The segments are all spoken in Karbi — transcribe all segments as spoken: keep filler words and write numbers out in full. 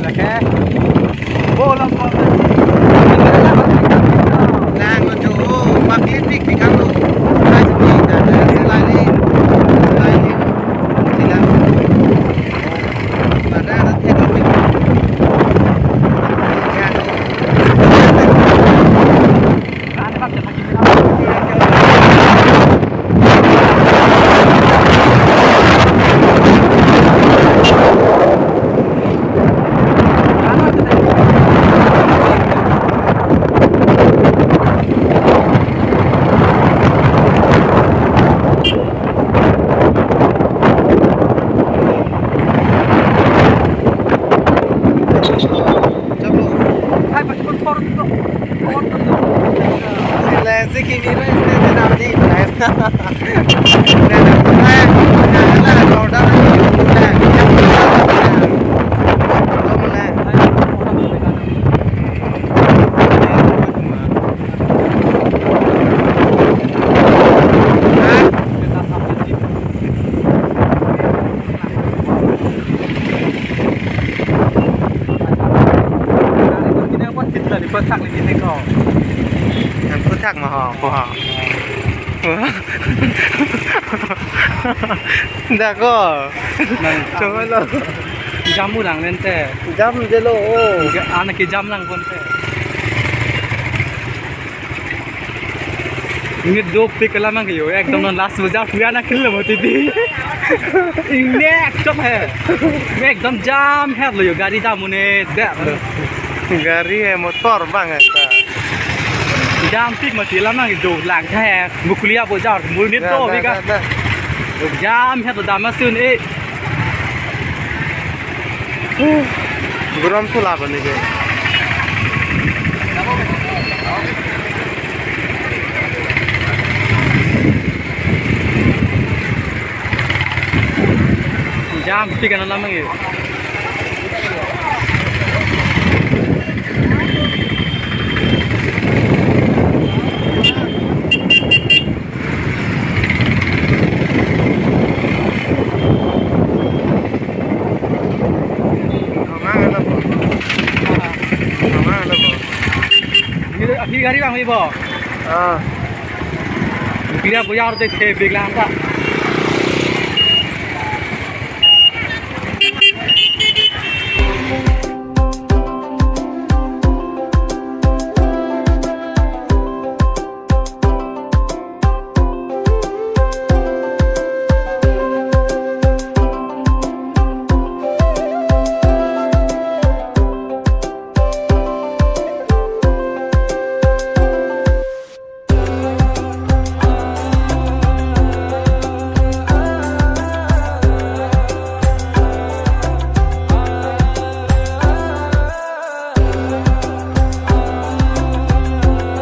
Lake. Bo lo, bo lo. Lang lo jo, pakli tik tik lo. Lang tik tik, lang tik tik. Yang puthak ma ho, po ho. Dak ko. Nang coba lo. Jam ulang lente. Jam je lo, oh. Anak ke jam lang ponte. Nge dopik alam nang yo, ekdom non last bajar pura na kilo mo titi. Ingne ekdom he. Ekdom jam he lo yo, gari jam une de. Gari he, motor bang he ta. Jam tik mati alam nang do lang he. Mukulia bajar, murni to bika. Jam he to dam asun e. Huh. Guram sulap ani ke. Jam tik alam nang e. Thong ang lo bo. Thong ang lo bo. Aphi gari bang bo. Ah. Kira boyar te the big lang ta.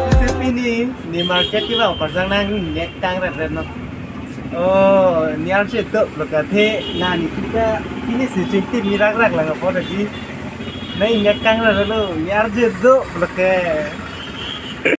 Isi pini, ne market kevang parjang nang nek tang ret ret no. Oh, ne arje do lo ke the, na ne tu ka pini si chingti mirak rak lang apot lagi. Na nek tang ret ret lo, ne arje do lo ke.